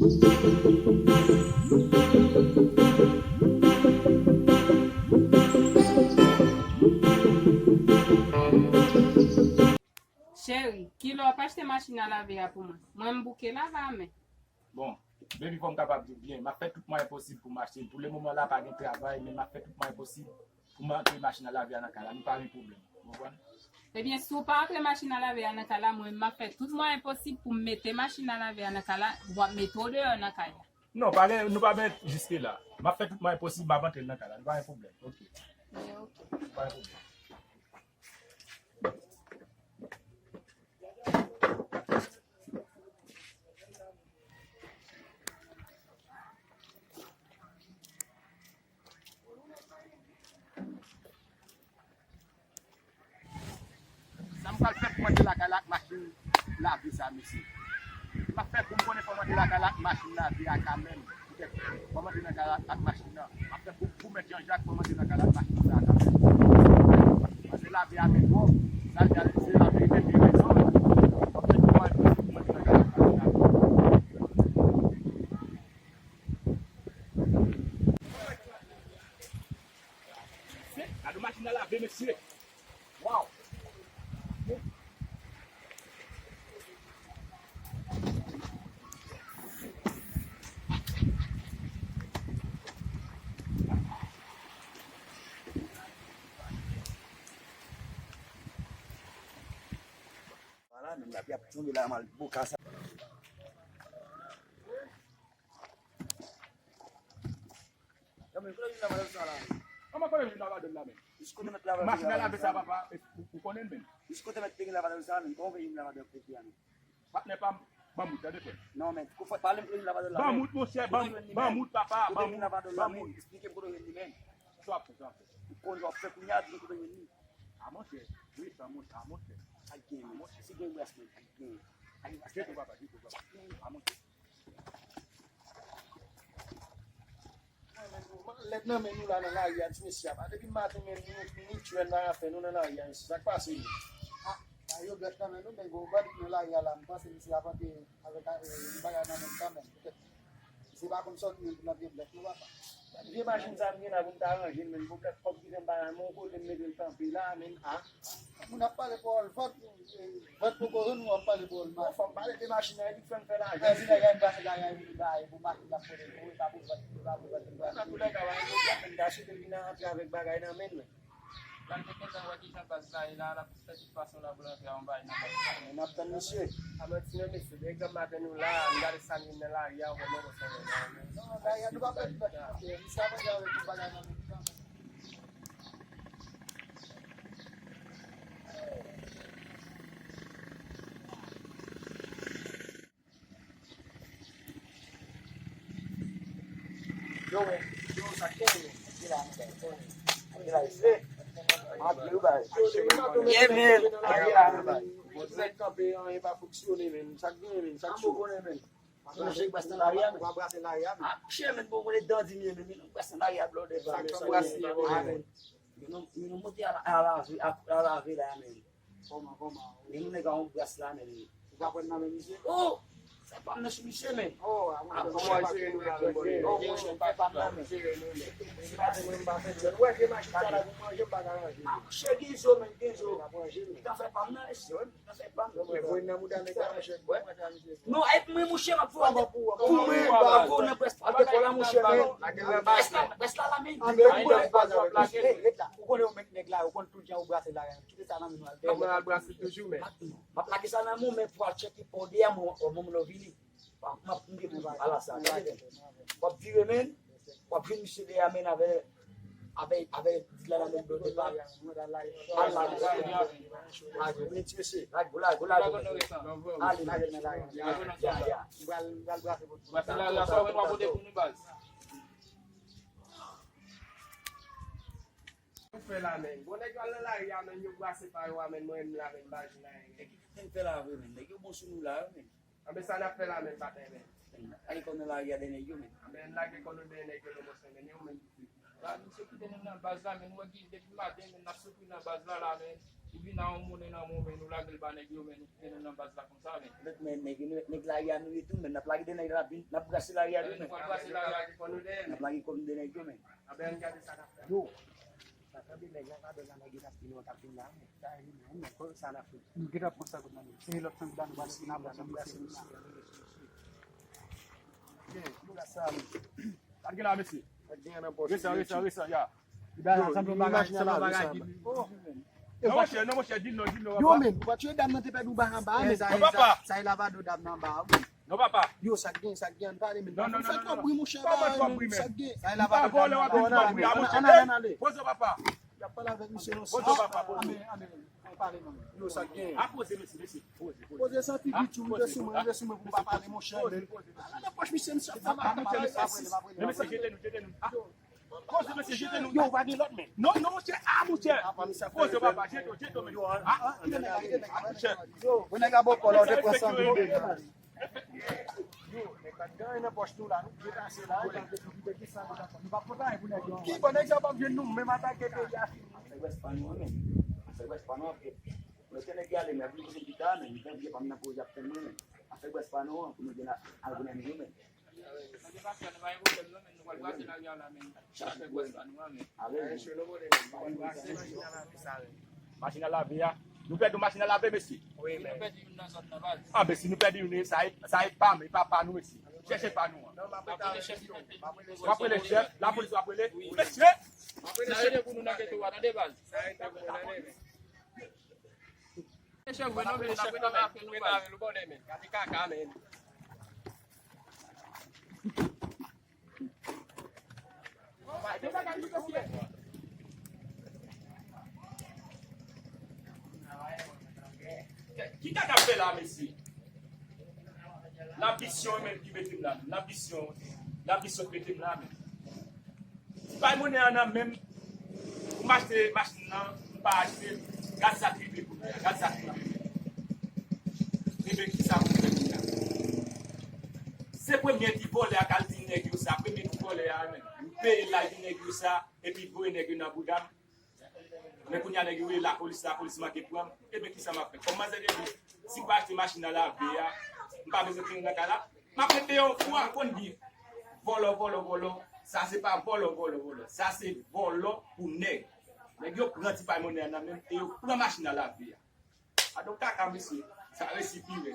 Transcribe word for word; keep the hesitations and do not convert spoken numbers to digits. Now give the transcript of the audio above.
Cheri, kilè w ap achte machin a lave a pou mwen? Mwen m bouke lave a men. Bon, baby, fò m kapab di w byen, m ap fè tout mwayen posib pou m achte l. Pou le moman la, pa gen travay, men m ap fè tout mwayen posib pou m antre machin a lave a nan kay la. Nou pa gen pwoblèm. Ou konprann? Ebyen, si w pa antre machin a lave a nan kay la, mwen, m ap fè tout mwayen posib pou m mete machin a lave a nan kay la. W ap mete w deyò nan kay la. Non, pa gen, nou pa mèt jiske la. M ap fè tout mwayen posib, m ap antre l nan kay la. Nou pa gen pwoblèm. Ok. Ebyen, ok. Pa gen pwoblèm. Sa m pral fè pou m antre lakay la ak machin lave sa, mesye? M ap fè pou m konnen fò m antre lakay la ak machin lave a kanmenm. Poutèt fò m antre nan kay la ak machin nan. M ap fè pou, pou mèt Jan Jak, fò m antre nan kay la ak machin lave a kanmenm. Paske lave a men twòp. Sa l di a, se lave li menm ki rezon. M ap fè pou m antre nan kay la ak machin lave. Gade machin nan lave, mesye. Waw. Vwala, menm lapli ap tonbe la, m al boka sa. Yo, men, kote w jwenn lavadòl sa la? Kòman kote w jwenn lavadòl la, men? Jis kote mèt lavadòl la. Machin nan lave sa, papa. Ou, ou konnen l, men. Jis kote mèt te gen lavadòl sa, men. Kòman w vle jwenn lavadòl peyi a, men? Patnè pa m, ban m bout, tande frè. Non, men, kou fò, pale m kote w jwenn lavadòl la, men. Ban m bout, monchè, ban m bout, papa, ban m bout, ban m bout. Kote w jwenn lavadòl la, men? Esplike m kote w jwenn li, men. Sa w ap fè, sa w ap fè. Ou konn sa w ap fè kounye a, di m kote w jwenn li. A, monchè, wi, sa, monchè, a, monchè. Sa k gen, men? Si gen bras, men, sa k gen? Sa k gen? Geto, papa, geto, papa. A, monchè. Lèd nan men nou la nan lari a, ti mesye a. Depi maten, men nou, nou jwenn nan afè nou nan lari a, mesye. Sa k pase, menm? A, a, yo bèt nan men nou, men gon bandi nan lari a la, m panse misye ap antre avèk, eh, yon bagay nan men l kanmenm. Petèt, misye pa konn sòti menm pou l antre bèt, non, papa. Vye machin sa m gen la pou m ta ranje l, menm pou kèk kòb ki fè m pa nan men yon kote m mete l kanpe la, menm, a. Moun ap pale pawòl vant, vant poko jwenn, w ap pale pawòl mal. Bon, fò m pale de machin nan, epi fè m fè lajan. Ann di nèg la vin pase lari a, vin bay pou machin l ap pote pou ou, e pa pou vant, e pa pou vant, e pa pou vant. Antoulèka, pa gen pwoblèm, men m ta swete l vin antre avèk bagay nan men l, men. L al te gentan wè kijan baz la ye la, l ap fè tout fason la pou l antre a yon bagay nan baz la. Men n ap tann misye. A, mwen di non, mesye, de egzanp maten nou la, m gade sa n gen nan lari a, ou wè mwen konsa, men. Non, lari a, nou pa pèdi bèt, misye ap antre avèk yon bagay nan men li kanmenm. Yo, men, yo, sa k genyen, men? Ki la, men, ki la, ki la, ki la? Yeah, man. Ki la, men? Yo, men, kanpe, anyen pa fonksyone, men. Sa k genyen, men? Sa k sou? Manje bras nan lari a, men. Ou pa brase lari a, men. A, monchè, men, bon, mwen dan di m ye, men, men, bras nan lari a, blòdè, sa k fè brase, men. Men nou, men nou monte a la, a lave, a, a lave la, men. Kòman, kòman? Men nou nèg a yon bras la, men. Ou pa pran nan men misye? Oh! Fè pa m nan sou misye, men. Oh, a, monchè, kòman w al jere nou la, men, bòdè? Oh, monchè, fè pa m nan, men. Jere nou, men. Se pa mwen, m pa fè djòl. Ou wè vye machin sa la pou manje, m pa ka ranje. A, monchè, gen zo, men, gen zo. Li ka fè pa m nan, mesye. Nan fè pa m. Non, mwen voye nan mouda nèg la, monchè. Non, e mwen, monchè, m ap voye. Kòman pou ou? Pou mwen, m ap voye nan près pa. Al te fò la, monchè, men. Près la, près la, la, men. Ou konnen, ou konnen, ou konnen, ou konnen tout jan ou brase la, kite sa nan men nou, al dèyè. Mwen al brase toujou, men. M ap lage sa nan men w, men pou al tcheke pa w deyè, mwen, mwen, mwen vini. M ap, m ap, m ap, ala sa, gade, men. W ap vire, men. W ap jwenn misye deyè, men, avè, avè, avè, di la, la, men, blòdè pa. Al la, lage, lage, lage, lage, lage, lage. Ale, lage nan lari. Ya, ya. M pral, m pral brase pou nou. Brase lari a, sa w mèt w ap pote pou nou, baz. Ou fè la, men. Bon, nèg yo al nan lari a, men, yo brase pa yo a, men, mwen menm la, men, m pa jwenn anyen, men. Nèg yo fè la vre, men. Nèg yo bon sou nou la, men. Anben sa n ap fè la menm, patnè, men. Lage kò nou lari a dèyè nèg yo, men. Anben n lage kò nou dèyè nèg yo, non, monchè, men, yo menm. Ba, misye kite nou nan baz la, men, nou wè ki depi maten, men, n ap soufri nan baz la, la, men. Ou vin a yon moun nan men w, men nou lage l ba nèg yo, men nou kite nou nan baz la konsa, men. Nèg, men nèg, nèg lari a nou ye tou, men n ap lage de nèg la, vin, n ap brase lari a tou, men. Nou pral brase lari a tou. N ap lage kòm de nèg yo, men. Yo, sa tanbe nèg la, pa bèl la, nèg yo t ap vin yo, t ap vin la, men. Sa e li menm, men, sa n ap fè. Nou gentan pran sa kout nan men. Se lòt san gouda nou pral, n ap pran san gouda, se nou la. Sa k gen la, mesye? Sa k gen nan pòch? Resan, resan, resan, ya. Li bay ansanm yon bagay, ansanm yon bagay ki. Non, monchè, non, monchè, di l non, di l non, papa. Yo, men, ou pa tchwe dam nan te pèdi w ba anba, men. Non, papa. Sa e lavado dam nan anba, wi. Non, papa. Yo, sa k gen, sa k gen, ann pale, men. Non, non, non, non, non. Fè twòp bri, monchè, ba, men, sa k gen. Sa e lavado dam nan anba. Ann ale, ann ale, ann ale. Poze w, papa. Y ap pale avèk misye non. Poze w, papa, poze w. Ann pale non. Yo, sa k gen. A poze, mesye, mesye. Poze, poze. Poze san figi tchou, rive sou mwen, rive sou mwen pou m pa pale, monchè. Poze, poze, mesye. Ala nan pòch misye, misye ap fè mal. Men mesye, jete nou, jete nou. A. Poze, mesye, jete nou. Yo, ou pa gen lòt men. Non, non, monchè, a, monchè. Poze, papa, jete w, jete w, men. A, a, kite nèg la, kite nèg la. Monchè. Yo, bon, nèg la bòkò la, ou te pran san mil deja. Yo, nèg la gen nan pòch nou la, nou depase la, nou pa pote anyen pou nèg yo. Ki bon, nèg sa p ap jwenn nou, menm atake peyi a fini. Afè gwès pa nou an, men. Afè gwès pa nou an, frè. Lè nèg yo ale, men ap vin kote pita, men, nèg yo pa nan pwoje ap tann nou, men. Afè gwès pa nou an, pou nou gen al pou nèg yo, men. Machin a lave a. Nou pèdi yon machin a lave, mesye. Wi, men. A, mesye, nou pèdi youn, sa e, sa e pa m, e pa pa nou, mesye. Chèche pa nou an. W ap rele chèf, lapolis w ap rele. Mesye! Mesye! Chèf, mwen, non, men, n ap rele avè nou, men. Gade kaka, men. Ki kaka fè la, mesye? Lanbisyon menm ki mete m la, menm. Lanbisyon, lanbisyon ki mete m la, menm. Ti pay monnen an nan men m, pou m achte machin nan, m pa achte l. Gad sa k rive kounye a, gad sa k rive. Ebyen, kisa pou m fè kounye a? Se premye ki vòlè a k al di nèg yo sa, premye ki vòlè a, men. M peye l al di nèg yo sa, epi voye nèg yo nan bouda m. Men kounye a nèg yo rele lapolis, lapolis manke pran m. Ebyen, kisa m ap fè? Kòm manzè te di, si m pa achte machin nan lave a, m pa bezwen tounen nan kay la. M ap rete yon fwa, konn di, vòlò, vòlò, vòlò. Sa se pa vòlò, vòlò, vòlò. Sa se vòlò pou nèg. Nèg yo pran ti pay monnen an nan men m e yo pran machin nan lave a. Adon kaka, mesye. Sa resi pi rèd.